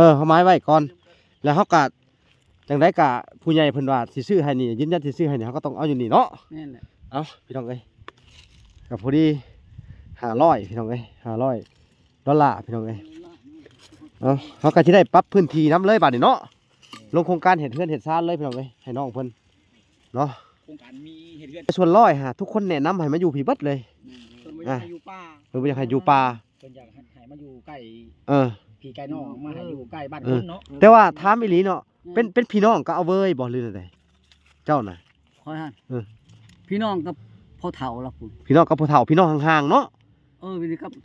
ເອີ ເຮົາໝາຍໄວ້ກ່ອນ ແລ້ວເຮົາກະ ຈັ່ງໃດກະຜູ້ໃຫຍ່ເພິ່ນວ່າຊິຊື້ໃຫ້ນີ້ ຢືນຢັນຊິຊື້ໃຫ້ນີ້ ເຮົາກໍຕ້ອງເອົາຢູ່ນີ້ເນາະ. ແມ່ນແຫຼະ. ເອົ້າ ພີ່ນ້ອງເອີຍ ກໍພໍດີຫ້າຮ້ອຍ ພີ່ນ້ອງເອີຍ ຫ້າຮ້ອຍດອນລາ ພີ່ນ້ອງເອີຍ. ເອົ້າ ເຮົາກໍຊິໄດ້ປັບພື້ນທີ່ນຳເລີຍບາດນີ້ເນາະ ລົງໂຄງການເຮັດເຮືອນເຮັດຊານເລີຍ ພີ່ນ້ອງເອີຍ ໃຫ້ນ້ອງເພິ່ນເນາະ. ໂຄງການມີເຮັດເຮືອນ ສ່ວນຫຼາຍຫາ ທຸກຄົນແນະນຳໃຫ້ມາຢູ່ພີ້ເບິດເລີຍ. ແມ່ນ. ເພິ່ນບໍ່ຢາກໃຫ້ຢູ່ປ່າ ເພິ່ນບໍ່ຢາກໃຫ້ຢູ່ປ່າ ເພິ່ນຢາກໃຫ້ມາຢູ່ໃກ້ ເອີ ພີ່ໃກ້ນ້ອງ ມາໃຫ້ຢູ່ໃກ້ບ້ານ ເອີ ຄົນເນາະ. ແຕ່ວ່າຖາມອີ່ຫຼີເນາະ ເອີ ເປັນ ເປັນພີ່ນ້ອງກັບອາເວີຍບໍ່ ຫຼືແນວໃດ ເຈົ້ານະ? ຂ້ອຍຫັ້ນ ເອີ ພີ່ນ້ອງກັບພໍ່ເຖົ້າລາວພຸ້ນ ພີ່ນ້ອງກັບພໍ່ເຖົ້າ ພີ່ນ້ອງຫ່າງໆເນາະ. ເອີ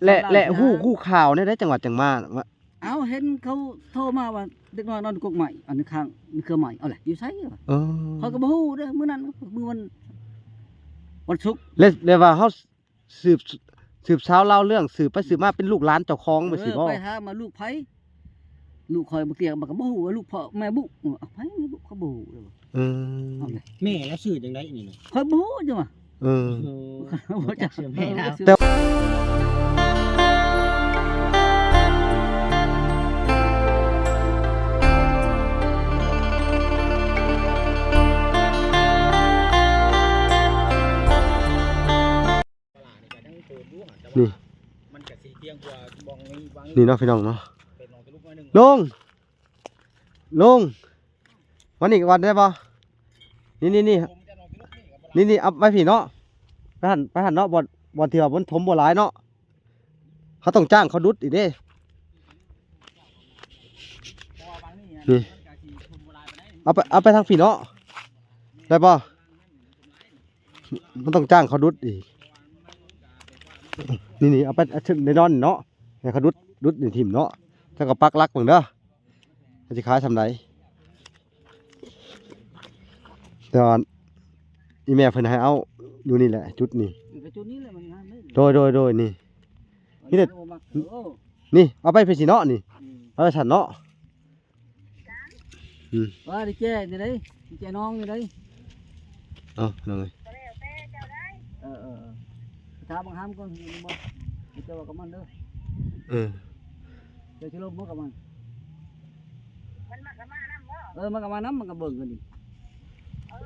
ແລະ ແລະ ຮູ້ ຮູ້ຂ່າວແນວໃດ ຈັ່ງຫວັດຈັ່ງມາ? ເອົ້າ ເຫັນເຂົາໂທມາວ່າເດັກນ້ອຍນອນກົກໄມ້ ອັນນີ້ຂ້າງນີ້ເຄືອໄມ້ ເອົາແຫຼະ ຢູ່ໃສວະ? ເອີ ຂ້ອຍກໍບໍ່ຮູ້ເດ້ ມື້ນັ້ນ ມື້ວັນ ວັນສຸກ ແລະ ແລະວ່າເຮົາ ສືບ ສືບສາວລາວເລື່ອງ ສືບໄປສືບມາເປັນລູກຫຼານເຈົ້າຂອງ ເອີ ຈັ່ງຊີ້ບໍ່? ໄປຫາມາລູກໃຜ ລູກຂ້ອຍບໍ່ກ່ຽວ ມັນກໍບໍ່ຮູ້ວ່າລູກພໍ່ແມ່ບຸ ເອົາໃຜແມ່ບຸ ເຂົາບໍ່ຮູ້ເດ້. ເອີ ເອົາແຫຼະ ແມ່ລາວຊື່ຈັ່ງໃດນີ້ນະ? ຂ້ອຍບໍ່ຮູ້ຈັ່ງວ່າ. ເອີ ບໍ່ຈັກຊື່ແມ່ລາວ. ນີ້ ນີ້ເນາະ ພີ່ນ້ອງເນາະ. ລຸງ ລຸງ ມານີ້ກ່ອນໄດ້ບໍ່? ນີ້ ນີ້ ນີ້ ນີ້ ນີ້ ເອົາໄວ້ພີ້ເນາະ ໄປຫັ້ນ ໄປຫັ້ນເນາະ ບ່ອນ ບ່ອນທີ່ວ່າມັນຖົມບໍ່ຫຼາຍເນາະ. ເຮົາຕ້ອງຈ້າງເຂົາດຸດອີກເດ້. ນີ້ ເອົາໄປ ເອົາໄປທາງພີ້ເນາະ ໄດ້ບໍ່? ມັນຕ້ອງຈ້າງເຂົາດຸດອີກ. ນີ້ໆ ເອົາໄປ ເອົາເທິງໄດ້ນອນເນາະ ໃຫ້ເຂົາດຸດ ດຸດນີ້ຖິ້ມເນາະ. ເຈົ້າກໍປັກຫຼັກເບິ່ງເດີ ວ່າຊິຂາຍສ່ຳໃດ. ແຕ່ວ່າອີ່ແມ່ເພິ່ນໃຫ້ເອົາຢູ່ນີ້ແຫຼະ ຈຸດນີ້. ເອີ ກໍຈຸດນີ້ແຫຼະ ມັນງາມເດ້. ໂດຍ ໂດຍ ໂດຍ ນີ້ ນີ້ແຫຼະ ໂອ້ ມັກ ໂອ້ ນີ້ ເອົາໄປພີ້ຊິເນາະ ນີ້ ອືມ ເອົາໄປຊັ້ນເນາະ. ອືມ ວ່າໄດ້ແຈກນີ້ໄດ໋ ໄດ້ແຈກນ້ອງນີ້ໄດ໋. ເອົາ ນ້ອງເອີຍ ເອີໆໆ ຖາມບັກຫຳກ່ອນ ເຈົ້າວ່າກັບມັນເດີ. ເອີ ເຈົ້າຊິລົມບໍ່ກັບມັນ? ມັນມັກກັບມານຳບໍ່? ເອີ ມັນກໍມານຳ ມັນກໍເບິ່ງກັນນີ້. ເອີ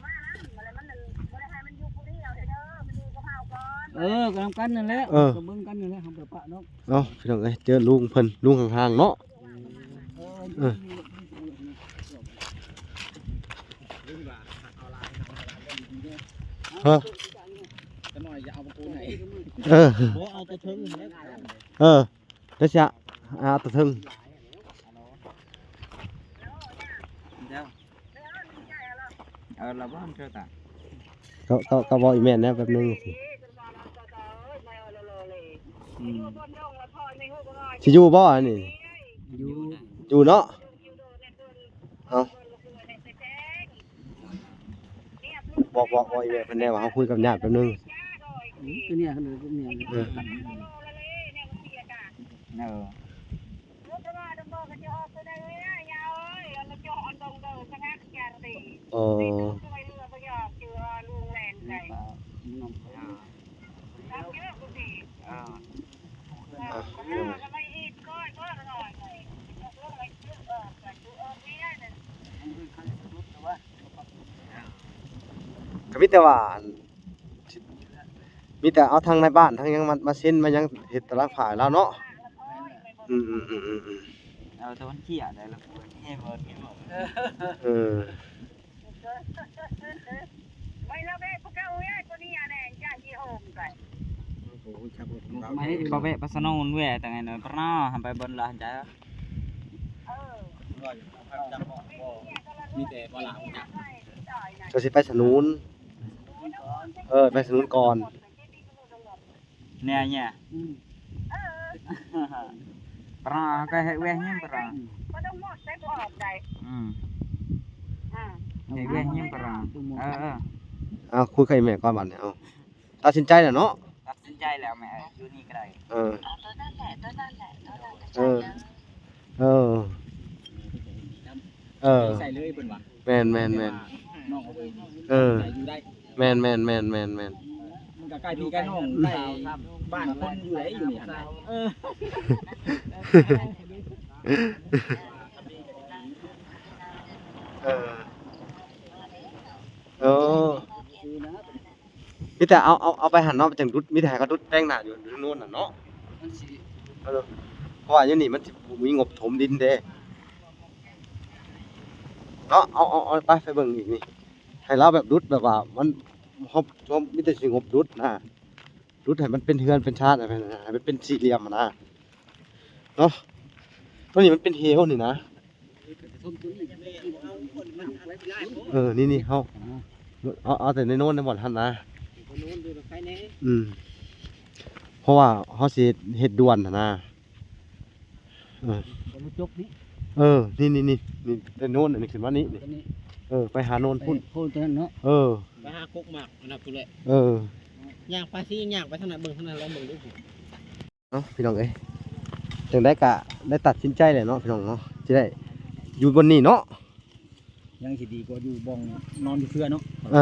ມານຳ ແລ້ວມັນນັ້ນບໍ່ໄດ້ໃຫ້ມັນຢູ່ຜູ້ດຽວເດີ ມັນຢູ່ກັບເຮົາກ່ອນ. ເອີ ກໍນຳກັນນັ້ນແຫຼະ ເອີ ກໍເບິ່ງກັນນັ້ນແຫຼະ ເຮົາບໍ່ປະດອກ. ເອົາ ພີ່ນ້ອງເອີຍ ເຈີລຸງເພິ່ນ ລຸງຫ່າງໆເນາະ. ເອີ ເອີ ຮະ ເອີ ບໍ່ເອົາແຕ່ເທິງ ເອີ ດຽວຊິເອົາຕາເທິງ. ເອີ ລະບໍ່ເທື່ອຕາ ກໍ ກໍ ກໍເວົ້າອີກແມ່ນແນວແປັບໜຶ່ງ. ອືມ ຊິຢູ່ບໍ່ອັນນີ້? ຢູ່ ຢູ່ເນາະ. ເອົາ ບອກ ບອກ ບອກອີແມ່ເພິ່ນແດ່ວ່າເຮົາຄຸຍກັບຍາດແປັບໜຶ່ງ. ອືມ ຕົວເນີ້ຍ ຕົວເນີ້ຍ ເອີ ເອີ ອໍ ກໍມີແຕ່ວ່າ ອັນ ມີແຕ່ເອົາທາງນາຍບ້ານທາງຫຍັງມາ ມາເຊັນມາຫຍັງ ເຮັດຕາລາງຝາໃຫ້ລາວເນາະ. ອືມ ອືມ ອືມ ອືມ ອືມ ເອົາແຕ່ມັນເຄຍໄດ້ລະ ເອີ ມາເຮັດບໍ່ແວະໄປສະໜູນແວະແຕ່ໄງນະ ປະນາ ຫັ້ນໄປເບິ່ງລະ ເອີ ມີແຕ່ບໍ່ລາວຈັກ ເຈົ້າຊິໄປສະໜູນ. ເອີ ໄປສະໜູນກ່ອນ. ແນວເນີ້ຍ ອືມ ປະນາ ກໍເຮັດແວະຫຍັງປະນາ ອືມ ເຮັດແວະຫຍັງປະນາ ເອີ ເອີ ເອົາ ຄຸຍກັບອີແມ່ກ່ອນບັດນີ້ ເອົາ ຕັດສິນໃຈແລ້ວເນາະ ຕັດສິນໃຈແລ້ວແມ່ ຢູ່ນີ້ກໍໄດ້ ເອີ ເອີ ເອີ ເອີ ໃສ່ເລີຍເພິ່ນວ່າ ແມ່ນໆໆ ນ້ອງເອົາເລີຍ ເອີ ໃສ່ຢູ່ໄດ້ ແມ່ນໆໆໆໆ ມັນກໍໃກ້ພີ່ໃກ້ນ້ອງ ໃກ້ບ້ານຄົນຢູ່ໄດ໋ ຢູ່ນີ້ຫັ້ນນະ ເອີ. ເອີ ເອີ ມີແຕ່ເອົາ ເອົາ ເອົາໄປຫັ້ນເນາະ ຈັ່ງດຸດ ມີແຕ່ໃຫ້ເຂົາດຸດແປງໜ້າຢູ່ ຢູ່ທາງໂນ້ນນະເນາະ ມັນຊິ ເອີ ເພາະວ່າຢູ່ນີ້ມັນຊິບໍ່ມີງົບຖົມດິນເດ້ເນາະ. ເອົາ ເອົາ ເອົາໄປ ໄປເບິ່ງອີກນີ້ ໃຫ້ລາວແບບດຸດ ແບບວ່າມັນ ເຮົາ ເຮົາມີແຕ່ຊິງົບດຸດນະ ດຸດໃຫ້ມັນເປັນເຮືອນເປັນຊານ ໃຫ້ມັນ ໃຫ້ມັນເປັນສີ່ຫຼ່ຽມຫັ້ນນະເນາະ. ຕົວນີ້ມັນເປັນເຫວນີ້ນະ. ເອີ ນີ້ໆ ເຮົາ ເອົາ ເອົາແຕ່ໃນໂນ້ນໃນບ່ອນຫັ້ນນະ. ອືມ ເພາະວ່າເຮົາຊິເຮັດ ເຮັດດ່ວນຫັ້ນນະ. ເອີ ຕົວນີ້ຈົບນີ້ ເອີ ນີ້ໆໆ ນີ້ແຕ່ໂນ້ນອັນນີ້ຂຶ້ນມານີ້ ນີ້ ເອີ ໄປຫາໂນ້ນພຸ້ນ ໂພນຕົວນັ້ນເນາະ. ເອີ ໄປຫາກົກໝາກອັນນັ້ນພຸ້ນແຫຼະ. ເອີ ຍ່າງໄປຊິ ຍ່າງໄປທາງນັ້ນ ເບິ່ງທາງນັ້ນ ລອງເບິ່ງດູ. ເນາະ ພີ່ນ້ອງເອີຍ ຈັ່ງໃດກະໄດ້ຕັດສິນໃຈແລ້ວເນາະ ພີ່ນ້ອງເນາະ ຊິໄດ້ຢູ່ບ່ອນນີ້ເນາະ ຍັງຊິດີກວ່າຢູ່ບ່ອນນອນຢູ່ເຮືອນເນາະ. ເອີ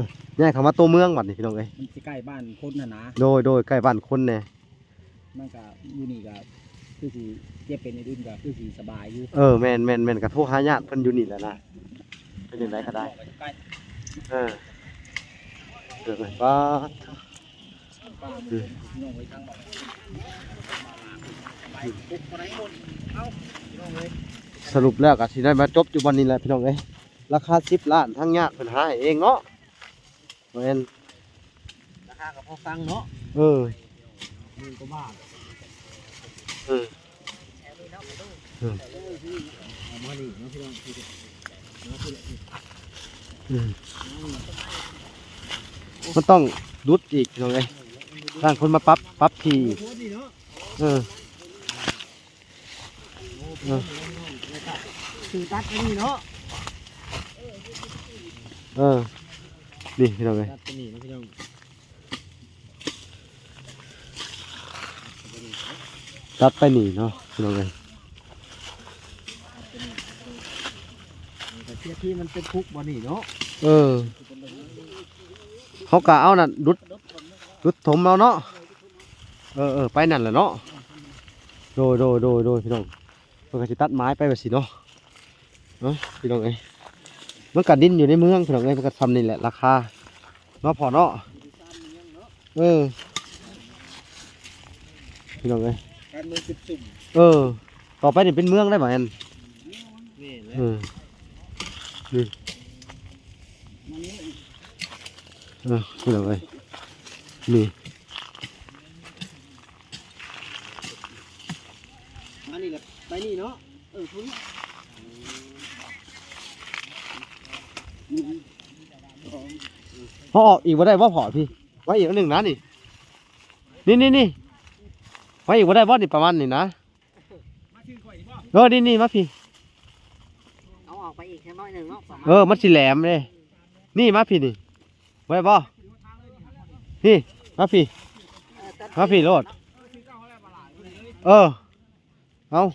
ໆໆໆ ຍ້າຍເຂົ້າມາຕົວເມືອງບັດນີ້ ພີ່ນ້ອງເອີຍ ມັນຊິໃກ້ບ້ານຄົນຫັ້ນນະ. ໂດຍໆ ໃກ້ບ້ານຄົນແດ່ ມັນກະຢູ່ນີ້ກະຄືຊິເຈັບເປັນອື່ນໆ ກະຄືຊິສະບາຍຢູ່. ເອີ ແມ່ນໆໆ ກະໂທຫາຍາດເພິ່ນຢູ່ນີ້ແຫຼະນະ ເປັນຈັ່ງໃດກະໄດ້. ເອີ ເອີ ປາດ ອືມ ສະຫຼຸບແລ້ວກະຊິໄດ້ມາຈົບຢູ່ບ່ອນນີ້ແຫຼະ ພີ່ນ້ອງເອີຍ. ລາຄາສິບລ້ານ ທາງຍາດເພິ່ນຫາໃຫ້ເອງເນາະ. ແມ່ນ ລາຄາກໍພໍຟັງເນາະ. ເອີ ໝື່ນກວ່າບາດ. ເອີ ເອີ ເອົາມານີ້ເນາະ ພີ່ນ້ອງ ອືມ ມັນຕ້ອງດຸດອີກ ພີ່ນ້ອງເອີຍ ທາງຄົນມາປັບ ປັບທີ່. ເອີ ເອີ ຄືຕັດໄປນີ້ເນາະ. ເອີ ນີ້ ພີ່ນ້ອງເອີຍ ຕັດໄປນີ້ເນາະ ພີ່ນ້ອງ. ຕັດໄປນີ້ເນາະ ພີ່ນ້ອງເອີຍ ກະເສຍທີ່ມັນເປັນຄຸກບໍ່ນີ້ເນາະ. ເອີ ເຮົາກະເອົານັ້ນດຸດ ດຸດຖົມເອົາເນາະ. ເອີໆ ໄປນັ້ນແຫຼະເນາະ. ໂດຍໆໆໆ ພີ່ນ້ອງ ເພິ່ນກະຊິຕັດໄມ້ໄປແບບຊີ້ເນາະ. ເນາະ ພີ່ນ້ອງເອີຍ ມັນກະດິນຢູ່ໃນເມືອງ ພີ່ນ້ອງເອີຍ ມັນກະຊ່ຳນີ້ແຫຼະລາຄາເນາະ ພໍ່ເນາະ. ເອີ ພີ່ນ້ອງເອີຍ ການເມືອງຊຸມ ເອີ ຕໍ່ໄປນີ້ເປັນເມືອງໄດ້ບໍ່ແອນ? ນີ້ແຫຼະ ເອີ ນີ້ ເອີ ພີ່ນ້ອງເອີຍ ນີ້ ມານີ້ແຫຼະ ໄປນີ້ເນາະ. ເອີ ພຸ້ນ ເຮົາອອກອີກບໍ່ໄດ້ບໍ່ພໍ່ ພີ່? ໄວ້ອີກອັນໜຶ່ງນະນີ້ ນີ້ໆໆ ໄວ້ອີກບໍ່ໄດ້ບໍ່ນີ້ ປະມານນີ້ນະ. ເອີ ນີ້ໆ ມາພີ້ ເອົາອອກໄປອີກຈັກໜ້ອຍໜຶ່ງເນາະ ປະມານ ເອີ ມັນຊິແຫຼມເດ້. ນີ້ມາພີ້ນີ້ ໄວ້ບໍ່? ນີ້ມາພີ້ ເອີ ມາພີ້ໂລດ. ເອີ ເອົາ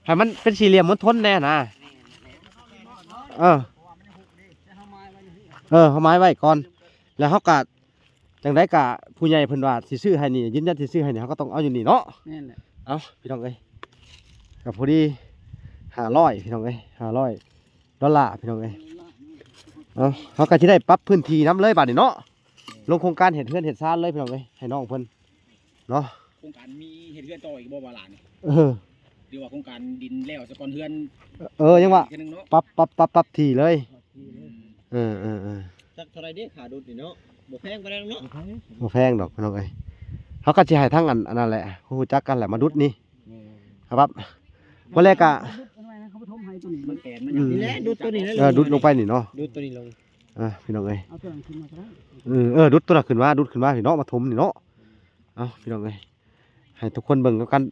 ໃຫ້ມັນເປັນສີ່ຫຼ່ຽມ ມັນທົນແດ່ນະ. ເອີ ເອີ ເຮົາໝາຍໄວ້ກ່ອນ ແລ້ວເຮົາກະ ຈັ່ງໃດກະຜູ້ໃຫຍ່ເພິ່ນວ່າຊິຊື້ໃຫ້ນີ້ ຢືນຢັນຊິຊື້ໃຫ້ນີ້ ເຮົາກໍຕ້ອງເອົາຢູ່ນີ້ເນາະ. ແມ່ນແຫຼະ ເອົາ ພີ່ນ້ອງເອີຍ ກໍພໍດີຫ້າຮ້ອຍ ພີ່ນ້ອງເອີຍ ຫ້າຮ້ອຍດອນລາ ພີ່ນ້ອງເອີຍ. ເອົາ ເຮົາກໍຊິໄດ້ປັບພື້ນທີ່ນຳເລີຍບາດນີ້ເນາະ ລົງໂຄງການເຮັດເຮືອນເຮັດຊານເລີຍ ພີ່ນ້ອງເອີຍ ໃຫ້ນ້ອງເພິ່ນເນາະ. ໂຄງການມີເຮັດເຮືອນຕໍ່ອີກບໍ່ ວ່າຫຼານ? ເອີ ຫຼືວ່າໂຄງການດິນແລ້ວສາກ່ອນ ເຮືອນ ເອີ ຍັງວ່າປັບ ປັບ ປັບ ປັບທີ່ເລີຍ. ເອີ ເອີ ເອີ ຈັກເທົ່າໃດເດ້ ຄ່າດຸດນີ້ເນາະ? ບໍ່ແພງປານໃດດອກເນາະ ບໍ່ແພງດອກ ພີ່ນ້ອງເອີຍ. ເຮົາກໍຊິໃຫ້ທາງອັນ ອັນນັ້ນແຫຼະ ຮູ້ຈັກກັນແຫຼະ ມາດຸດນີ້. ແມ່ນ ຄັບ ມື້ແລກກະ ມັນແປນມັນ ອືມ ນີ້ແຫຼະ ດຸດຕົວນີ້ແຫຼະ ເອີ ດຸດລົງໄປນີ້ເນາະ ດຸດຕົວນີ້ລົງ. ອ່າ ພີ່ນ້ອງເອີຍ ເອົາຕົວນັ້ນຂຶ້ນມາກໍໄດ້. ເອີ ດຸດຕົວນັ້ນຂຶ້ນມາ ດຸດຂຶ້ນມາພີ້ເນາະ ມາຖົມນີ້ເນາະ. ເອົາ ພີ່ນ້ອງເອີຍ ໃຫ້ທຸກຄົນເບິ່ງນຳກັນ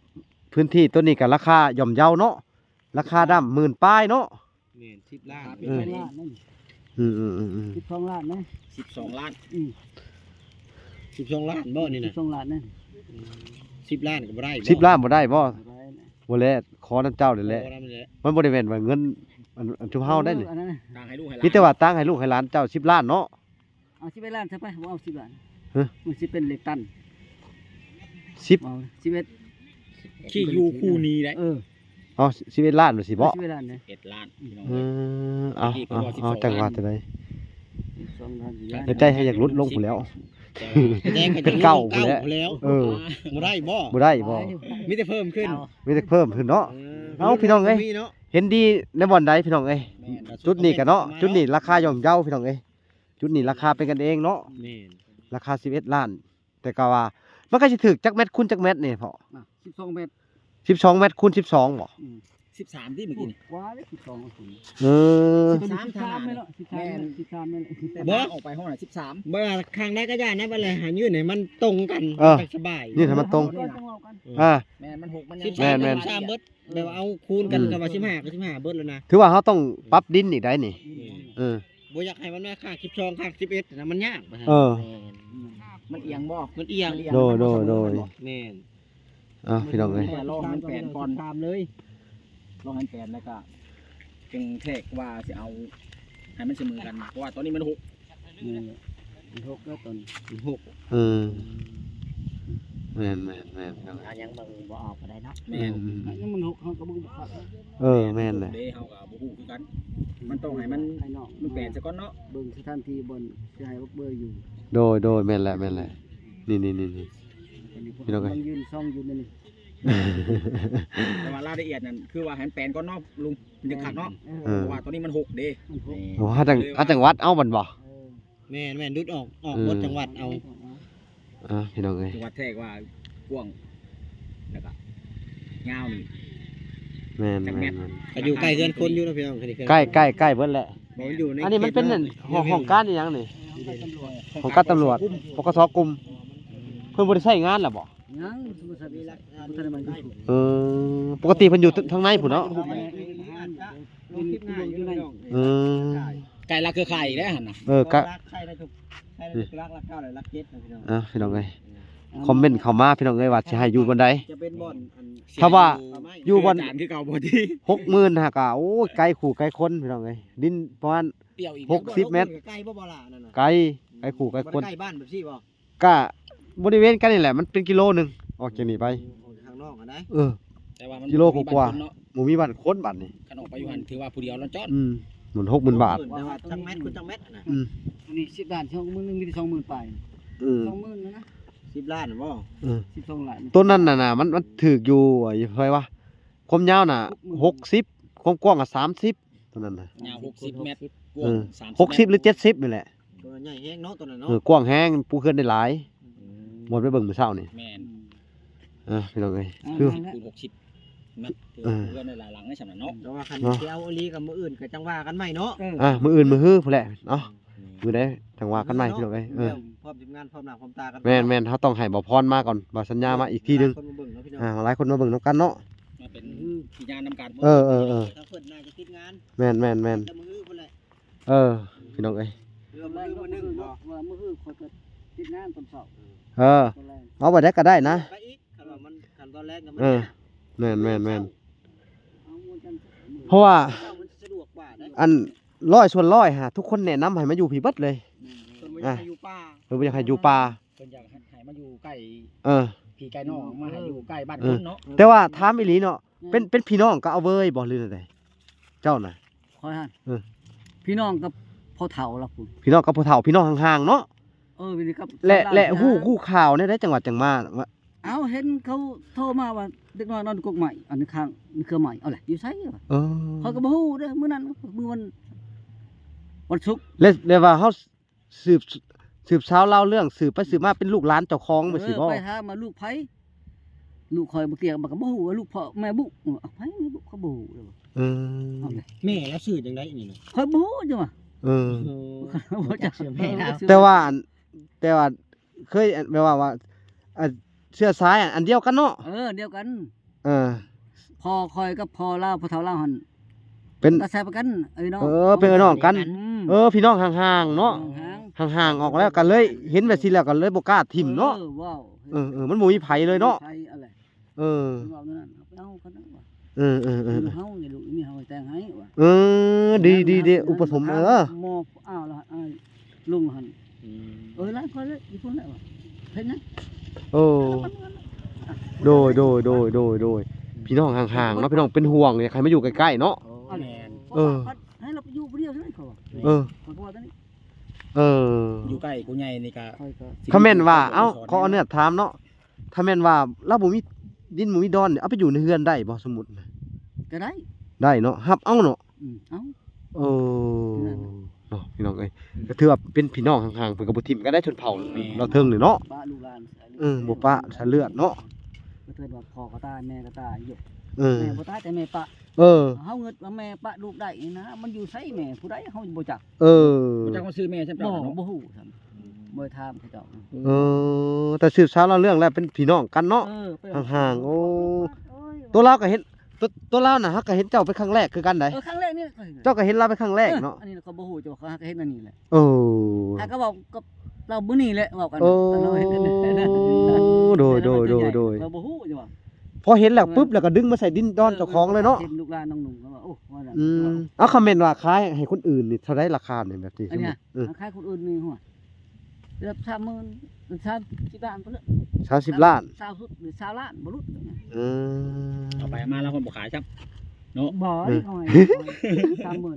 ພື້ນທີ່ຕົວນີ້ກໍລາຄາຍ່ອມເຍົາເນາະ ລາຄາດ້າມໝື່ນປາຍເນາະ. ແມ່ນ ສິບລ້ານ ເອີ ສິບສອງລ້ານນະ ອືມ ສິບສອງລ້ານ ອືມ ສິບສອງລ້ານບໍ່ນີ້ນະ? ສິບສອງລ້ານນະ ອືມ ສິບລ້ານກໍບໍ່ໄດ້ບໍ່? ສິບລ້ານບໍ່ໄດ້ບໍ່? ບໍ່ໄດ້ນະ ບໍ່ແລະ ຂໍນຳເຈົ້ານີ້ແຫຼະ ມັນບໍ່ໄດ້ແມ່ນວ່າເງິນ ອັນ ອັນຊຸມເຮົາໄດ້ນີ້ ມີແຕ່ວ່າຕັ້ງໃຫ້ລູກໃຫ້ຫຼານເຈົ້າ ສິບລ້ານເນາະ. ເອົາສິບເອັດລ້ານຊະໄປ ບໍ່ເອົາສິບລ້ານ ຮະ ມັນຊິເປັນເລກຕັນ ສິບ ເອົາສິບເອັດ ຂີ້ຢູ່ຄູ່ນີ້ໄດ໋. ເອີ ເອົາ ສິບເອັດລ້ານວ່າຊິເບາະ ສິບເອັດລ້ານເດ້ ສິບເອັດລ້ານ ພີ່ນ້ອງ ເອີ ເອີ ເອີ ເອີ ເອົາ ເອົາ ເອົາ ເອົາ ຈັ່ງວ່າຈັ່ງໃດ ສິບສອງລ້ານ ໃນໃຈໃຫ້ຢາກຫຼຸດລົງພຸ້ນແລ້ວ ແຕ່ວ່າ ເປັນເກົ້າພຸ້ນແຫຼະ ເອີ ບໍ່ໄດ້ບໍ່ ບໍ່ໄດ້ບໍ່ ມີແຕ່ເພີ່ມຂຶ້ນ ມີແຕ່ເພີ່ມຂຶ້ນເນາະ ເອີ ເອົາ ພີ່ນ້ອງເອີຍ ມີເນາະ ເຫັນດີໃນບ່ອນໃດພີ່ນ້ອງເອີຍ ແມ່ນ ຈຸດນີ້ກະເນາະ ຈຸດນີ້ລາຄາຍ່ອມເຍົາພີ່ນ້ອງເອີຍ ຈຸດນີ້ລາຄາເປັນກັນເອງເນາະ ແມ່ນ ລາຄາສິບເອັດລ້ານ ແຕ່ກະວ່າ ມັນກະຊິຖືກຈັກແມັດຄູນຈັກແມັດນີ້ພໍ່ ອ່ະ ສິບສອງແມັດ ສິບສອງແມັດຄູນສິບສອງບໍ່ ອືມ ສິບສາມຕິມື້ກີ້ນີ້ ກວ່າເດ້ ສິບສອງ ເອີ ສິບສາມ ສິບສາມແມ່ນເນາະ ສິບສາມແມ່ນ ສິບສາມແມ່ນ ແຕ່ວ່າອອກໄປຮອດສິບສາມ ບໍ່ວ່າຂ້າງໃດກະຢ່ານະ ບັດແລ້ວຫາຍື່ນໃຫ້ມັນຕົງກັນ ເອີ ມັນຈັກສະບາຍ ຍື່ນໃຫ້ມັນຕົງ ເອີ ອ່າ ແມ່ນ ມັນຫົກມັນຍັງ ສິບສາມ ແມ່ນໆ ສິບສາມເບິດ ແບບວ່າເອົາຄູນກັນ ອືມ ກະວ່າສິບຫ້າກະສິບຫ້າເບິດແລ້ວນະ ຖືວ່າເຮົາຕ້ອງປັບດິນອີກໄດ໋ນີ້ ແມ່ນ ເອີ ບໍ່ຢາກໃຫ້ມັນມາຂ້າງສິບສອງ ຂ້າງສິບເອັດນະ ມັນຍາກ ເອີ ແມ່ນ ມັນອຽງບໍ່ ມັນອຽງ ໂດຍ ໂດຍ ໂດຍ ແມ່ນ ເອົາ ພີ່ນ້ອງເອີຍ ລອງໃຫ້ມັນແປນກ່ອນ ຕາມເລີຍ ລອງໃຫ້ແປນ ແລ້ວກະຈຶ່ງແທກວ່າຊິເອົາໃຫ້ມັນສະເໝີກັນ ເພາະວ່າຕອນນີ້ມັນຫົກ ນີ້ມັນຫົກແລ້ວຕອນ ມັນຫົກ ເອີ ແມ່ນໆໆ ເອົາຫຍັງເບິ່ງບໍ່ອອກກະໄດ້ເນາະ ແມ່ນ ອືມ ອັນນີ້ມັນຫົກ ເຮົາກະເບິ່ງບໍ່ຄັກ ເອີ ແມ່ນແຫຼະ ເດ້ ເຮົາກະບໍ່ຮູ້ຄືກັນ ມັນຕ້ອງໃຫ້ມັນ ມັນແປນຊະກ່ອນເນາະ ເບິ່ງສະຖານທີ່ບ່ອນຊິໃຫ້ບັກເບີຢູ່ ໂດຍ ໂດຍ ແມ່ນແຫຼະ ແມ່ນແຫຼະ ນີ້ໆໆ ພີ່ນ້ອງເອີຍ ມັນຢືນຊ່ອງຢູ່ນີ້ ແຕ່ວ່າລາຍລະອຽດນັ້ນ ຄືວ່າໃຫ້ມັນແປນກ່ອນເນາະລຸງ ມັນຈັ່ງຄັກເນາະ ເອີ ເພາະວ່າຕອນນີ້ມັນຫົກເດ້ ມັນຫົກ ເອີ ເຮົາຈັ່ງ ເຮົາຈັ່ງວັດເອົາບັດບໍ່ ແມ່ນໆ ດຸດອອກ ອອກ ເອີ ໝົດຈັ່ງວັດເອົາ ອ່າ ພີ່ນ້ອງເອີຍ ຈັ່ງວັດແທກວ່າກວ້າງ ແລ້ວກະຍາວນີ້ ແມ່ນໆໆ ກະຢູ່ໃກ້ເຮືອນຄົນຢູ່ເນາະພີ່ນ້ອງ ໃກ້ ໃກ້ ໃກ້ເບິດແຫຼະ ບໍ່ ມັນຢູ່ໃນ ອັນນີ້ມັນເປັນຫ້ອງການອີ່ຫຍັງນີ້ ຫ້ອງການຕຳຫຼວດ ປກສ ກຸ່ມ ເພິ່ນບໍ່ໄດ້ໃຊ້ງານລະບໍ່? ຍັງ ບໍ່ທັນໄດ້ມາຢູ່ ເອີ ປົກກະຕິເພິ່ນຢູ່ທາງໃນພຸ້ນເນາະ ເອີ ໃກ້ຫຼັກເຄືອຂ່າຍອີກແລ້ວຫັ້ນນະ ເອີ ກະ ຫຼັກໃຊ້ໄດ້ທຸກ ໃຊ້ໄດ້ທຸກຫຼັກ ຫຼັກເກົ້າ ແລະ ຫຼັກເຈັດນະພີ່ນ້ອງ ອ່າ ພີ່ນ້ອງເອີຍ ຄອມເມັນເຂົ້າມາພີ່ນ້ອງເອີຍ ວ່າຊິໃຫ້ຢູ່ບ່ອນໃດ ຈະເປັນບ່ອນ ຖ້າວ່າຢູ່ບ່ອນ ຄືອາຈານຄືເກົ່າບໍ່ຕິ ຫົກໝື່ນຫາກະ ໂອ້ຍ ໄກຄູ່ໄກຄົນພີ່ນ້ອງເອີຍ ດິນປະມານ ຫົກສິບແມັດ ກະໄກບໍ່ ບໍ່ລະ ອັນນັ້ນນະ ໄກ ໄກຄູ່ໄກຄົນ ບໍ່ໄດ້ໃກ້ບ້ານແບບຊີ້ບໍ່? ກະບໍລິເວນກັນນີ້ແຫຼະ ມັນເປັນກິໂລໜຶ່ງ ອອກຈາກນີ້ໄປ ອອກທາງນອກຫັ້ນໃດ ເອີ ແຕ່ວ່າມັນ ກິໂລກວ່າໆ ບໍ່ມີບ້ານຄົນບາດນີ້ ຄັນອອກໄປຢູ່ຫັ້ນຖືວ່າຜູ້ດຽວລອນຈອດ ອືມ ໝື່ນ ຫົກໝື່ນບາດ ແຕ່ວ່າຈັກແມັດ ຄືຈັກແມັດຫັ້ນນະ ອືມ ອັນນີ້ສິບລ້ານ ສອງໝື່ນໜຶ່ງ ມີແຕ່ສອງໝື່ນປາຍ ອືມ ສອງໝື່ນນະ ສິບລ້ານບໍ່ ເອີ ສິບສອງລ້ານ ໂຕນັ້ນນະ ມັນ ມັນຖືກຢູ່ ເທົ່າໃດວະ ຄວາມຍາວນະ ຫົກສິບ ຄວາມກວ້າງກະສາມສິບ ໂຕນັ້ນນະ ຍາວຫົກສິບແມັດ ກວ້າງ ເອີ ສາມສິບ ຫົກສິບ ຫຼື ເຈັດສິບນີ້ແຫຼະ ໂຕໃຫຍ່ແຮງເນາະ ໂຕນັ້ນເນາະ ເອີ ກວ້າງແຮງ ປູເຮືອນໄດ້ຫຼາຍ ອືມ ບ່ອນໄປເບິ່ງມື້ເຊົ້ານີ້ ແມ່ນ ອ່າ ພີ່ນ້ອງເອີຍ ອ່າ ຄື ຄູນຫົກສິບແມັດ ເອີ ເຮືອນໄດ້ຫຼາຍຫຼັງໃນຊ່ຳນັ້ນເນາະ ແຕ່ວ່າຄັນ ເນາະ ຊິເອົາອີ່ຫຼີກະມື້ອື່ນກະຈັ່ງວ່າກັນໃໝ່ເນາະ ເອີ ອ່າ ມື້ອື່ນມື້ຮືພຸ້ນແຫຼະເນາະ ອືມ ມື້ໃດຈັ່ງວ່າກັນໃໝ່ ພີ່ນ້ອງເອີຍ ເອີ ພ້ອມທີມງານ ພ້ອມໜ້າພ້ອມຕາກັນ ແມ່ນໆ ເຮົາຕ້ອງໃຫ້ບ່າວພອນມາກ່ອນ ບ່າວສັນຍາມາອີກທີໜຶ່ງ ຫຼາຍຄົນມາເບິ່ງນຳກັນເນາະ ມາເປັນ ອືມ ພະຍານນຳກັນ ເອີໆໆ ທາງເພິ່ນໜ້າຈະຕິດງານ ແມ່ນໆໆ ແຕ່ມື້ພຸ້ນແຫຼະ ເອີ ພີ່ນ້ອງເອີຍ ເອີ ມື້ມື້ໜຶ່ງບໍ່ ວ່າມື້ອື່ນຂ້ອຍກະຕິດງານຕອນເຊົ້າ ເອີ ເອົາໄວ້ໃດກະໄດ້ນະ ໄປອີກ ຄັນວ່າມັນ ຄັນຕອນແລງກະ ເອີ ແມ່ນໆໆ ເພາະວ່າ ອັນ ຮ້ອຍສ່ວນຮ້ອຍຫາ ທຸກຄົນແນະນຳໃຫ້ມາຢູ່ພີ້ເບິດເລີຍ ເພິ່ນບໍ່ຢາກໃຫ້ຢູ່ປ່າ ເພິ່ນບໍ່ຢາກໃຫ້ຢູ່ປ່າ ເພິ່ນຢາກໃຫ້ມາຢູ່ໃກ້ ເອີ ພີ່ໃກ້ນ້ອງ ມາໃຫ້ຢູ່ໃກ້ບ້ານຄົນເນາະ ເອີ ແຕ່ວ່າຖາມອີ່ຫຼີເນາະ ເປັນ ເປັນພີ່ນ້ອງກັບອາເວີຍບໍ່ ຫຼືແນວໃດ ເຈົ້ານະ ຂ້ອຍຫັ້ນ ເອີ ພີ່ນ້ອງກັບພໍ່ເຖົ້າລະພຸ້ນ ພີ່ນ້ອງກັບພໍ່ເຖົ້າ ພີ່ນ້ອງຫ່າງໆເນາະ ເອີ ແລະ ແລະ ຮູ້ ຮູ້ຂ່າວແນວໃດ ຈັ່ງຫວັດຈັ່ງມາ ເອົາ ເຫັນເຂົາໂທມາວ່າເດັກນ້ອຍນອນກົກໄມ້ ອັນຂ້າງເຄືອໄມ້ ເອົາແຫຼະ ຢູ່ໃສວະ ເອີ ຂ້ອຍກະບໍ່ຮູ້ເດີ ມື້ນັ້ນ ມື້ວັນ ວັນສຸກ ແລະ ແລະວ່າເຮົາ ສືບ ສືບສາວລາວເລື່ອງ ສືບໄປສືບມາເປັນລູກຫຼານເຈົ້າຂອງ ເອີ ແມ່ນຊິບໍ່ ໄປຫາມາລູກໃຜ ລູກຂ້ອຍບໍ່ກ່ຽວ ມັນກະບໍ່ຮູ້ວ່າລູກພໍ່ແມ່ບຸ ເອົາໃຜແມ່ບຸ ເຂົາບໍ່ຮູ້ເລີຍ ເອີ ເອົາແຫຼະ ແມ່ລາວຊື່ຈັ່ງໃດນີ້ນະ ຂ້ອຍບໍ່ຮູ້ຈັ່ງວ່າ ເອີ ບໍ່ຈັກຊື່ແມ່ລາວ ແຕ່ວ່າ ແຕ່ວ່າເຄີຍ ແບບວ່າ ວ່າ ອ່າ ເຊື້ອສາຍອັນດຽວກັນເນາະ ເອີ ດຽວກັນ ເອີ ພໍ່ຂ້ອຍກັບພໍ່ລາວ ພໍ່ເຖົ້າລາວຫັ້ນ ເປັນຕາແຊບກັນ ເອີຍນ້ອງ ເອີ ເປັນເອື້ອຍນ້ອງກັນ ອືມ ເອີ ພີ່ນ້ອງຫ່າງໆເນາະ ຫ່າງໆ ຫ່າງໆອອກແລ້ວກະເລີຍ ເຫັນແບບຊີ້ແລ້ວກະເລີຍບໍ່ກ້າຖິ້ມເນາະ ເອີ ເວົ້າ ເອີໆ ມັນບໍ່ມີໃຜເລີຍເນາະ ບໍ່ມີໃຜ ເອີ ເວົ້ານັ້ນ ເອົາໄປເອົາກັນວ່າ ເອີໆໆ ເຮົາ ເຮົາແຕ່ງໃຫ້ວ່າ ເອີ ດີໆ ອຸປະສົມ ເອີ ໝໍ ອ້າວລະ ອ້າຍ ລຸງຫັ້ນ ອືມ ເອີ ຫຼາຍຄົນເລີຍ ຢູ່ພຸ້ນແຫຼະວ່າ ເຮັດຫຍັງ ໂອ້ ໂດຍໆ ພີ່ນ້ອງຫ່າງໆເນາະ ພີ່ນ້ອງເປັນຫ່ວງ ຢາກໃຫ້ມາຢູ່ໃກ້ໆເນາະ. ໂອ້ ແມ່ນ ເອີ ໃຫ້ລາວໄປຢູ່ຜູ້ດຽວເລີຍ ເຂົາວ່າ ເອີ ເຂົາວ່າຈັ່ງນີ້ ເອີ ຢູ່ໃກ້ຜູ້ໃຫຍ່ນີ້ກໍ ຂ້ອຍກໍ ຄັນແມ່ນວ່າ ເອົ້າ ຂໍອະນຸຍາດຖາມເນາະ ຖ້າແມ່ນວ່າລາວບໍ່ມີດິນບໍ່ມີດອນ ເອົາໄປຢູ່ໃນເຮືອນໄດ້ບໍ່ ສົມມຸດນະ? ກໍໄດ້ ໄດ້ເນາະ ຮັບເອົາເນາະ. ອືມ ເອົ້າ ເອີ ເນາະ ພີ່ນ້ອງເອີຍ ກໍຖືວ່າເປັນພີ່ນ້ອງຫ່າງໆ ເພິ່ນກໍບໍ່ຖິ້ມກັນໄດ້ຊົນເຜົ່າ ແມ່ນ ລາວເທິງນີ້ເນາະ ປະລູກຫຼານ ເອີ ບໍ່ປະສາຍເລືອດເນາະ ກໍຖືວ່າພໍ່ກໍຕາຍ ແມ່ກໍຕາຍຢູ່ ເອີ ແມ່ບໍ່ຕາຍແຕ່ແມ່ປະ ເອີ ເຮົາເງິດວ່າແມ່ປະລູກໄດ້ນີ້ນະ ມັນຢູ່ໃສແມ່ຜູ້ໃດ ເຮົາບໍ່ຈັກ ເອີ ບໍ່ຈັກວ່າຊື່ແມ່ຊັ້ນ ບໍ່ ເຈົ້າເນາະ ບໍ່ຮູ້ຊັ້ນ ບໍ່ໄດ້ຖາມເຂົາເຈົ້າ ເອີ ແຕ່ສືບສາວລາວເລື່ອງແລ້ວເປັນພີ່ນ້ອງກັນເນາະ ເອີ ເປັນ ຫ່າງໆ ໂອ້ ໂອ້ຍ ຕົວລາວກໍເຫັນ ຕົວ ຕົວລາວນະ ເຮົາກໍເຫັນເຈົ້າເປັນຄັ້ງແລກຄືກັນໃດ ເອີ ຄັ້ງແລກນີ້ ເຈົ້າກໍເຫັນລາວເປັນຄັ້ງແລກເນາະ ເອີ ອັນນີ້ຂ້ອຍບໍ່ຮູ້ ເຈົ້າວ່າເຂົາຫາກໍເຫັນອັນນີ້ແຫຼະ ໂອ້ ຫາກໍເວົ້າກັບລາວມື້ນີ້ແຫຼະ ເວົ້າກັນ ໂອ້ ຕອນເຮົາເຫັນກັນ ໂດຍ ໂດຍ ໂດຍ ໂດຍ ຂ້ອຍບໍ່ຮູ້ ເຈົ້າວ່າ ພໍເຫັນແລ້ວປຶບ ແລ້ວກໍດຶງມາໃສ່ດິນດອນເຈົ້າຂອງເລີຍເນາະ ເຫັນລູກຫຼານນ້ອງໜຸ່ມ ເຂົາວ່າ ໂອ້ ວ່ານັ້ນ ອືມ ເອົາ ຄຳແມ່ນວ່າຂາຍໃຫ້ຄົນອື່ນນີ້ເທົ່າໃດລາຄານີ້ ແບບທີ່ ອັນນີ້ ເອີ ຂາຍຄົນອື່ນນີ້ ຫົວ ເກືອບສາມໝື່ນ ສາມສິບລ້ານພຸ້ນແຫຼະ ສາມສິບລ້ານ ຊາວສຸດ ຫຼື ຊາວລ້ານບໍ່ຫຼຸດ ເອີ ເອົາໄປເອົາມາແລ້ວເພິ່ນບໍ່ຂາຍຊ້ຳເນາະ ບໍ່ ເອີ ສາມໝື່ນ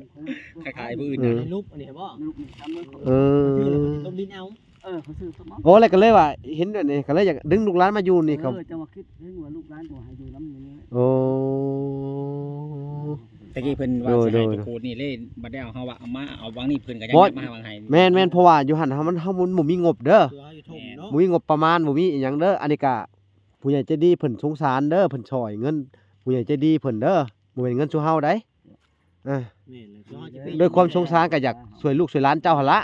ຂາຍຜູ້ອື່ນ ເອີ ໃນຮູບອັນນີ້ບໍ່ ໃນຮູບນີ້ສາມໝື່ນ ເອີ ລົງດິນເອົາ ເອີ ເຂົາຊື້ເອົາ ໂອ້ ແລ້ວກໍເລີຍວ່າເຫັນແບບນີ້ ກໍເລີຍຢາກດຶງລູກຫຼານມາຢູ່ນີ້ ເອີ ເຂົາ ເຈົ້າວ່າຄິດເຫັນວ່າລູກຫຼານເຈົ້າໃຫ້ຢູ່ນຳນີ້ ໂອ້ ຕະກີ້ເພິ່ນວ່າ ໂດຍ ຊິໃຫ້ ໂດຍ ຕົວໂຄດນີ້ເລີຍ ບັດໄດ້ເອົາ ເຮົາວ່າເອົາມາ ເອົາຫວ່າງນີ້ ເພິ່ນກໍຍັງ ບໍ່ ຢາກມາຫວ່າງໃຫ້ ແມ່ນໆ ເພາະວ່າຢູ່ຫັ້ນເຮົາ ມັນ ເຮົາ ມັນບໍ່ມີງົບເດີ ແມ່ນ ບໍ່ມີງົບປະມານ ບໍ່ມີອີ່ຫຍັງເດີ ອັນນີ້ກະຜູ້ໃຫຍ່ໃຈດີເພິ່ນສົງສານເດີ ເພິ່ນຊ່ອຍເງິນຜູ້ໃຫຍ່ໃຈດີເພິ່ນເດີ ບໍ່ແມ່ນເງິນສູ່ເຮົາໃດ ເອີ ແມ່ນແລ້ວ ດ້ວຍຄວາມສົງສານກໍຢາກຊ່ວຍລູກຊ່ວຍຫຼານເຈົ້າຫັ້ນລະ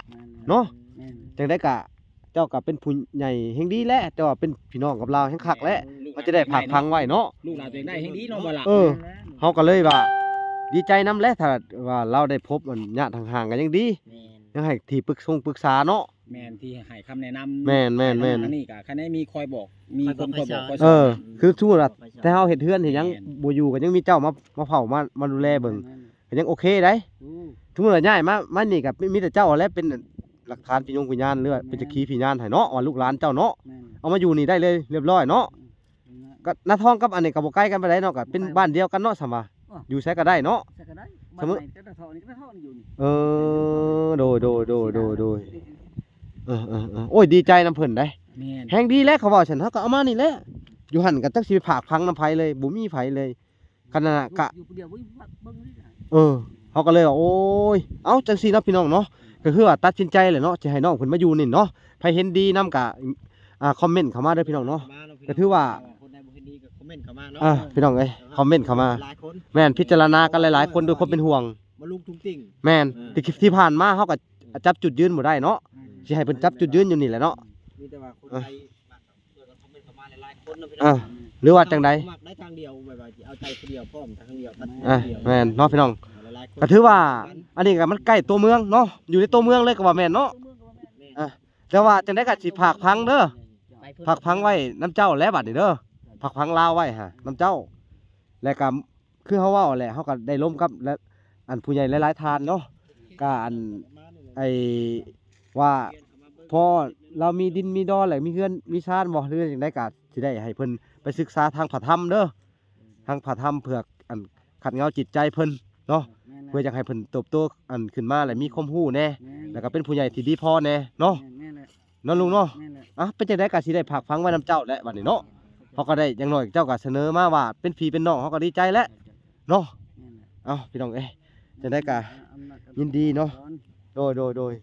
ແມ່ນແລ້ວ ເນາະ ແມ່ນ ຈັ່ງໃດກໍ ເຈົ້າກໍເປັນຜູ້ໃຫຍ່ແຮງດີແຫຼະ ເຈົ້າເປັນພີ່ນ້ອງກັບລາວແຮງຄັກແຫຼະ ເຮົາຈະໄດ້ຝາກຝັງໄວ້ເນາະ ລູກຫຼານຕົວເອງໄດ້ແຮງດີເນາະ ບໍ່ລະ ເອີ ເຮົາກໍເລີຍວ່າດີໃຈນຳແຫຼະ ຖ້າວ່າລາວໄດ້ພົບອັນຍາດຫ່າງໆ ກໍຍັງດີ ແມ່ນ ຍັງໃຫ້ທີ່ປຶກຊົງປຶກສາເນາະ ແມ່ນ ທີ່ໃຫ້ຄຳແນະນຳ ແມ່ນໆໆ ອັນນີ້ກໍຄັນໄດ້ມີຄອຍບອກ ມີຄົນຄອຍບອກ ເອີ ຄືສົມມຸດວ່າ ແຕ່ເຮົາເຮັດເຮືອນເຮັດຫຍັງ ແມ່ນ ບໍ່ຢູ່ ກໍຍັງມີເຈົ້າມາ ມາເຝົ້າ ມາ ມາດູແລເບິ່ງ ແມ່ນ ກໍຍັງໂອເຄໄດ໋ ໂອ້ ສົມມຸດວ່າຍ້າຍມາ ມານີ້ກໍມີແຕ່ເຈົ້າແຫຼະເປັນຫຼັກຖານພິຍົງພິຍານ ຫຼືວ່າເປັນ ແມ່ນ ສັກຂີພິຍານໃຫ້ເນາະ ວ່າລູກຫຼານເຈົ້າເນາະ ແມ່ນ ເອົາມາຢູ່ນີ້ໄດ້ເລີຍ ຮຽບຮ້ອຍເນາະ ອືມ ກໍນາທອງກັບອັນນີ້ກໍບໍ່ໄກກັນປານໃດເນາະ ກໍເປັນບ້ານດຽວກັນເນາະ ສ່ຳວ່າ ເອີ ຢູ່ໃສກໍໄດ້ເນາະ ໃສກໍໄດ້ ສົມມຸດ ບ້ານໃໝ່ກໍຕະເທາະນີ້ກໍຕະເທາະນີ້ຢູ່ນີ້ ເອີ ໂດຍໆໆໆ ເອີໆໆ ໂອ້ຍ ດີໃຈນຳເພິ່ນໄດ໋ ແມ່ນ ແຮງດີແຫຼະ ເຂົາເວົ້າຊັ້ນ ເຮົາກໍເອົາມານີ້ແຫຼະ ຢູ່ຫັ້ນກໍຈັກຊິໄປຝາກຝັງນຳໃຜເລີຍ ບໍ່ມີໃຜເລີຍ ຄັນນັ້ນນະກະ ຢູ່ຜູ້ດຽວ ເບິ່ງ ເບິ່ງນີ້ ເອີ ເຮົາກໍເລີຍວ່າ ໂອ້ຍ ເອົ້າ ຈັ່ງຊີ້ເນາະ ພີ່ນ້ອງເນາະ ກໍຄືວ່າຕັດສິນໃຈແຫຼະເນາະ ຊິໃຫ້ນ້ອງເພິ່ນມາຢູ່ນີ້ເນາະ ໃຜເຫັນດີນຳກະ ອ່າ ຄອມເມັນເຂົ້າມາເດີພີ່ນ້ອງເນາະ ກໍຖືວ່າ ຄົນໃດບໍ່ເຫັນດີກໍຄອມເມັນເຂົ້າມາເນາະ ອ່າ ພີ່ນ້ອງເອີຍ ຄອມເມັນເຂົ້າມາ ຫຼາຍຄົນ ແມ່ນ ພິຈາລະນາກັນຫຼາຍໆຄົນດ້ວຍຄວາມເປັນຫ່ວງ ມາລົງທຸງຕິ່ງ ແມ່ນ ເອີ ທີ່ ທີ່ຜ່ານມາເຮົາກໍຈັບຈຸດຢືນບໍ່ໄດ້ເນາະ ຊິໃຫ້ເພິ່ນຈັບຈຸດຢືນຢູ່ນີ້ແຫຼະເນາະ ມີແຕ່ວ່າຄົນໃດ ອ່າ ຫຼືວ່າຈັ່ງໃດ ມັກໄດ້ທາງດຽວ ແບບວ່າຊິເອົາໃຈຜູ້ດຽວ ພ້ອມທາງດຽວ ຕັດ ອ່າ ແມ່ນເນາະ ພີ່ນ້ອງ ກໍຖືວ່າ ອັນນີ້ກໍມັນໃກ້ຕົວເມືອງເນາະ ຢູ່ໃນຕົວເມືອງເລີຍກໍວ່າແມ່ນເນາະ ອ່າ ແຕ່ວ່າຈັ່ງໃດກໍຊິຝາກຝັງເດີ ຝາກຝັງໄວ້ນຳເຈົ້າແຫຼະບັດນີ້ເດີ ຝາກຝັງລາວໄວ້ຫານຳເຈົ້າ ແລ້ວກໍ ຄືເຮົາເວົ້າແຫຼະ ເຮົາກໍໄດ້ລົມກັບ ແລະ ອັນຜູ້ໃຫຍ່ຫຼາຍໆທ່ານເນາະ ກໍອັນ ໄອ້ ວ່າພໍລາວມີດິນມີດອນ ແລ້ວມີເຮືອນມີຊານບໍ່ ຫຼືຈັ່ງໃດກໍຊິໄດ້ໃຫ້ເພິ່ນໄປສຶກສາທາງພະທຳເດີ ທາງພະທຳ ເພື່ອອັນຂັດເຫງົາຈິດໃຈເພິ່ນເນາະ ແມ່ນແຫຼະ ເພື່ອຢາກໃຫ້ເພິ່ນເຕີບໂຕອັນຂຶ້ນມາ ແລ້ວມີຄວາມຮູ້ແດ່ ແມ່ນ ແລ້ວກໍເປັນຜູ້ໃຫຍ່ທີ່ດີພໍແດ່ເນາະ ແມ່ນແຫຼະ ເນາະລຸງເນາະ ແມ່ນແຫຼະ ອ່ະ ເປັນຈັ່ງໃດກໍຊິໄດ້ຝາກຝັງໄວ້ນຳເຈົ້າແຫຼະບັດນີ້ເນາະ ເຮົາກໍໄດ້ ຢ່າງໜ້ອຍເຈົ້າກໍສະເໜີມາວ່າເປັນພີ່ເປັນນ້ອງ ເຮົາກໍດີໃຈແຫຼະເນາະ ແມ່ນແຫຼະ ເອົ້າ ພີ່ນ້ອງເອີຍ ຈັ່ງໃດກໍຍິນດີເນາະ ໂດຍ ໂດຍ ໂດຍ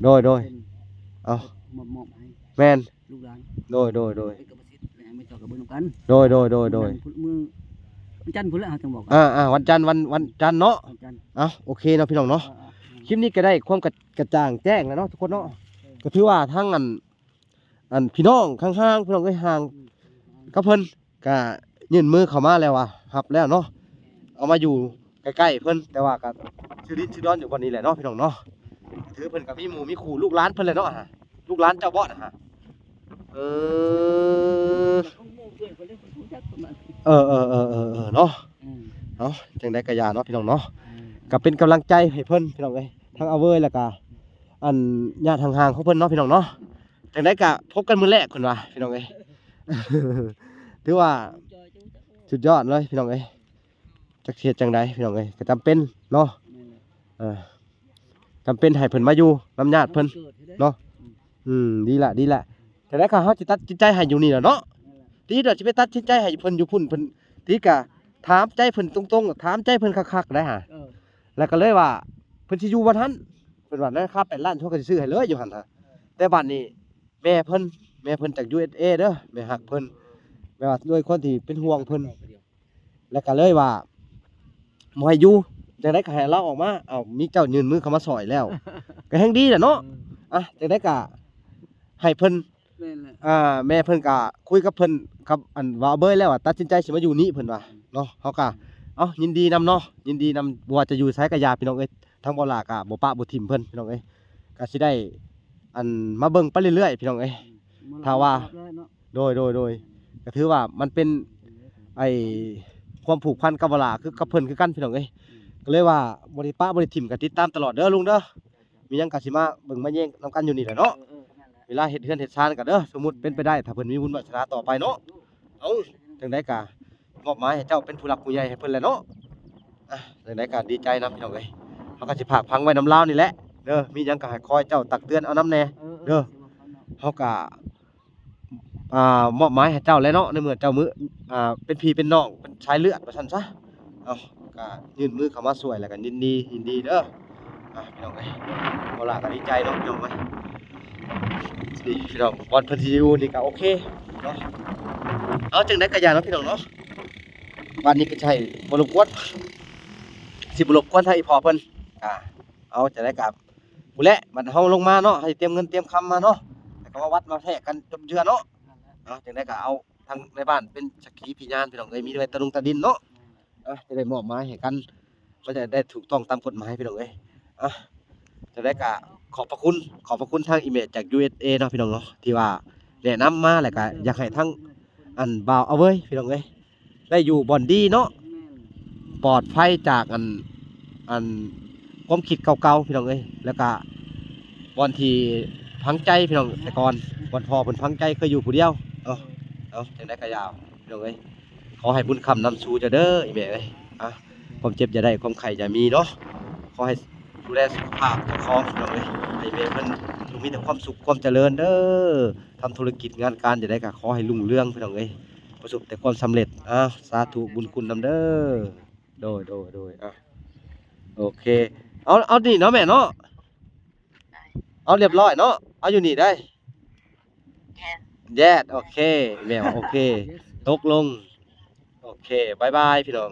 ໂດຍ ໂດຍ ເອົ້າ ມອບໃຫ້ ແມ່ນ ລູກຫຼານ ໂດຍ ໂດຍ ໂດຍ ເປັນກຳມະສິດ ແລ້ວໃຫ້ເຈົ້າກໍເບິ່ງນຳກັນ ໂດຍ ໂດຍ ໂດຍ ມື້ວັນຈັນພຸ້ນແຫຼະ ເຮົາຈັ່ງບອກ ອ່າໆ ວັນຈັນ ວັນ ວັນຈັນເນາະ ວັນຈັນ ເອົ້າ ໂອເຄເນາະ ພີ່ນ້ອງເນາະ ອ່າໆ ຄລິບນີ້ກໍໄດ້ຄວາມກະ ກະຈ່າງແຈ້ງແລ້ວເນາະ ທຸກຄົນເນາະ ກໍຖືວ່າທາງອັນ ອັນພີ່ນ້ອງຂ້າງໆ ພີ່ນ້ອງເອີຍ ຫ່າງກັບເພິ່ນກໍຍື່ນມືເຂົ້າມາແລ້ວວ່າຮັບແລ້ວເນາະ ເອົາມາຢູ່ໃກ້ໆເພິ່ນ ແຕ່ວ່າກໍຊື້ດິນຊື້ດອນຢູ່ບ່ອນນີ້ແຫຼະເນາະ ພີ່ນ້ອງເນາະ ຖືເພິ່ນກໍມີໝູ່ມີຄູ່ ລູກຫຼານເພິ່ນແຫຼະເນາະ ລູກຫຼານເຈົ້າບໍ່ນະ ເອີ ເອີໆໆໆໆ ເນາະ ອືມ ເອົາ ຈັ່ງໃດກໍຢ່າເນາະ ພີ່ນ້ອງເນາະ ອືມ ກໍເປັນກຳລັງໃຈໃຫ້ເພິ່ນ ພີ່ນ້ອງເອີຍ ທັງອາເວີຍ ແລ້ວກໍອັນຍາດຫ່າງໆຂອງເພິ່ນເນາະ ພີ່ນ້ອງເນາະ ຈັ່ງໃດກໍພົບກັນມື້ແລກເພິ່ນວ່າ ພີ່ນ້ອງເອີຍ ຖືວ່າ ສຸດຍອດເລີຍພີ່ນ້ອງເອີຍ. ຈັກຊິເຮັດຈັ່ງໃດພີ່ນ້ອງເອີຍ ກໍຈຳເປັນເນາະ. ແມ່ນແຫຼະ ເອີ ຈຳເປັນໃຫ້ເພິ່ນມາຢູ່ນຳຍາດເພິ່ນເນາະ. ອືມ ດີລະ ດີລະ. ຈັ່ງໃດກໍເຮົາຊິຕັດສິນໃຈໃຫ້ຢູ່ນີ້ລະເນາະ. ດີດອກ ຊິໄປຕັດສິນໃຈໃຫ້ເພິ່ນຢູ່ພຸ້ນ ເພິ່ນ ຕິກະຖາມໃຈເພິ່ນຕົງໆ ຖາມໃຈເພິ່ນຄັກໆໄດ໋ຫາ. ເອີ ແລ້ວກໍເລີຍວ່າເພິ່ນຊິຢູ່ບ່ອນຫັ້ນ ເພິ່ນວ່າໃນລາຄາແປດລ້ານ ເພິ່ນກໍຊິຊື້ໃຫ້ເລີຍຢູ່ຫັ້ນນະ. ແຕ່ບາດນີ້ແມ່ເພິ່ນ ແມ່ເພິ່ນຈາກ ຢູເອສເອ ເດີ ແມ່ຮັກເພິ່ນ ແບບວ່າດ້ວຍຄວາມທີ່ເປັນຫ່ວງເພິ່ນ ແລ້ວກໍເລີຍວ່າບໍ່ໃຫ້ຢູ່ ຈັ່ງໃດກໍໃຫ້ລາວອອກມາ. ເອົ້າ ມີເຈົ້າຍື່ນມືເຂົ້າມາຊ່ອຍແລ້ວ ກໍແຮ່ງດີແຫຼະເນາະ. ອືມ ອ່ະ ຈັ່ງໃດກໍໃຫ້ເພິ່ນ ແມ່ນແຫຼະ ອ່າ ແມ່ເພິ່ນກໍຄຸຍກັບເພິ່ນ ກັບອັນວ່າເບີຍແລ້ວວ່າຕັດສິນໃຈຊິມາຢູ່ນີ້ ເພິ່ນວ່າເນາະ. ເຮົາກໍ ເອົ້າ ຍິນດີນຳເນາະ ຍິນດີນຳ. ບໍ່ວ່າຈະຢູ່ໃສກໍຢ່າ ພີ່ນ້ອງເອີຍ ທາງບໍ່ຫຼ້າກໍບໍ່ປະບໍ່ຖິ້ມເພິ່ນ ພີ່ນ້ອງເອີຍ. ກໍຊິໄດ້ອັນມາເບິ່ງໄປເລື້ອຍໆ ພີ່ນ້ອງເອີຍ. ອືມ ຖ້າວ່າ ໂດຍ ໂດຍ ໂດຍ ກໍຖືວ່າມັນເປັນໄອ້ຄວາມຜູກພັນກັບບໍ່ຫຼ້າ ຄືກັບເພິ່ນຄືກັນ ພີ່ນ້ອງເອີຍ. ອືມ ກໍເລີຍວ່າບໍ່ໄດ້ປະບໍ່ໄດ້ຖິ້ມ ກໍຕິດຕາມຕະຫຼອດເດີລຸງເດີ. ມີຫຍັງກໍຊິມາເບິ່ງມາແຍງນຳກັນຢູ່ນີ້ແຫຼະເນາະ. ເອີ ເອີ ນັ້ນແຫຼະ ເວລາເຮັດເຮືອນເຮັດຊານກໍເດີ ສົມມຸດເປັນໄປໄດ້ ຖ້າເພິ່ນມີບຸນວາສະໜາຕໍ່ໄປເນາະ. ເອົ້າ ຈັ່ງໃດກໍມອບໝາຍໃຫ້ເຈົ້າເປັນຜູ້ຫຼັກຜູ້ໃຫຍ່ໃຫ້ເພິ່ນແຫຼະເນາະ. ອ່ະ ຈັ່ງໃດກໍດີໃຈນຳ ພີ່ນ້ອງເອີຍ. ເຮົາກໍຊິຝາກຝັງໄວ້ນຳລາວນີ້ແຫຼະເດີ ມີຫຍັງກໍໃຫ້ຄອຍເຈົ້າຕັກເຕືອນເອົານຳແດ່. ເອີ ເອີ ເດີ ເຮົາກໍ ອ່າ ມອບໝາຍໃຫ້ເຈົ້າແຫຼະເນາະ ໃນເມື່ອເຈົ້າມື້ ອ່າ ເປັນພີ່ເປັນນ້ອງ ເປັນສາຍເລືອດວ່າຊັ້ນຊະ. ເອົາ ກໍຍື່ນມືເຂົ້າມາຊ່ວຍ ແລ້ວກໍຍິນດີ ຍິນດີເດີ. ອ່າ ພີ່ນ້ອງເອີຍ ບໍ່ຫຼ້າກໍດີໃຈເນາະ ພີ່ນ້ອງເອີຍ. ນີ້ ພີ່ນ້ອງ ບ່ອນເພິ່ນຊິຢູ່ນີ້ກໍໂອເຄເນາະ. ເອົາ ຈັ່ງໃດກໍຢ່າເນາະ ພີ່ນ້ອງເນາະ. ບາດນີ້ກໍໃຫ້ບໍ່ລົບກວນ ຊິບໍ່ລົບກວນທາງອີ່ພໍ່ເພິ່ນ. ອ່າ ເອົາ ຈັ່ງໃດກໍ ພຸ້ນແຫຼະ ບັດເຮົາລົງມາເນາະ ໃຫ້ຕຽມເງິນຕຽມຄຳມາເນາະ ແລ້ວກໍມາວັດມາແທກກັນຈົບເທື່ອເນາະ. ເອົາ ຈັ່ງໃດກໍເອົາທາງໃນບ້ານເປັນສັກຂີພິຍານ ພີ່ນ້ອງເອີຍ ມີໄວ້ຕະນຸງຕະດິນເນາະ. ອ່ະ ຈະໄດ້ມອບໝາຍໃຫ້ກັນ ມັນຈະໄດ້ຖືກຕ້ອງຕາມກົດໝາຍ ພີ່ນ້ອງເອີຍ. ອ່ະ ຈັ່ງໃດກໍຂອບພະຄຸນ ຂອບພະຄຸນທາງອີເມຈຈາກ ຢູເອສເອ ເນາະ ພີ່ນ້ອງເນາະ ທີ່ວ່າແນະນຳມາ ແລ້ວກໍຢາກໃຫ້ທາງອັນບ່າວອາເວີຍ ພີ່ນ້ອງເອີຍ ໄດ້ຢູ່ບ່ອນດີເນາະ ປອດໄພຈາກອັນ ອັນຄວາມຄິດເກົ່າໆ ພີ່ນ້ອງເອີຍ ແລ້ວກະບ່ອນທີ່ຝັງໃຈ ພີ່ນ້ອງ ແຕ່ກ່ອນ ບ່ອນພໍ່ເພິ່ນຝັງໃຈເຄີຍຢູ່ຜູ້ດຽວເນາະ. ເອົາ ຈັ່ງໃດກໍຢ່າ ພີ່ນ້ອງເອີຍ ຂໍໃຫ້ບຸນຄ້ຳນຳສູ່ເຈົ້າເດີ ອີແມ່ເອີຍ. ອ່ະ ຄວາມເຈັບຢ່າໄດ້ ຄວາມໄຂ້ຢ່າມີເນາະ ຂໍໃຫ້ດູແລສຸຂະພາບເຈົ້າຂອງ ພີ່ນ້ອງເອີຍ ໃຫ້ແມ່ເພິ່ນຈົ່ງມີແຕ່ຄວາມສຸກຄວາມຈະເລີນເດີ ທຳທຸລະກິດງານການຈັ່ງໃດກໍຂໍໃຫ້ຮຸ່ງເຮືອງ ພີ່ນ້ອງເອີຍ ປະສົບແຕ່ຄວາມສຳເລັດ. ອ່າ ສາທຸບຸນຄຸນນຳເດີ. ໂດຍ ໂດຍ ໂດຍ ອ່ະ ໂອເຄ ເອົາ ເອົານີ້ເນາະແມ່ເນາະ ເອົາລຽບຮ້ອຍເນາະ ເອົາຢູ່ນີ້ໄດ້. Yes ໂອເຄ ແມ່ວ່າໂອເຄ ຕົກລົງ ໂອເຄ ບາຍບາຍ ພີ່ນ້ອງ.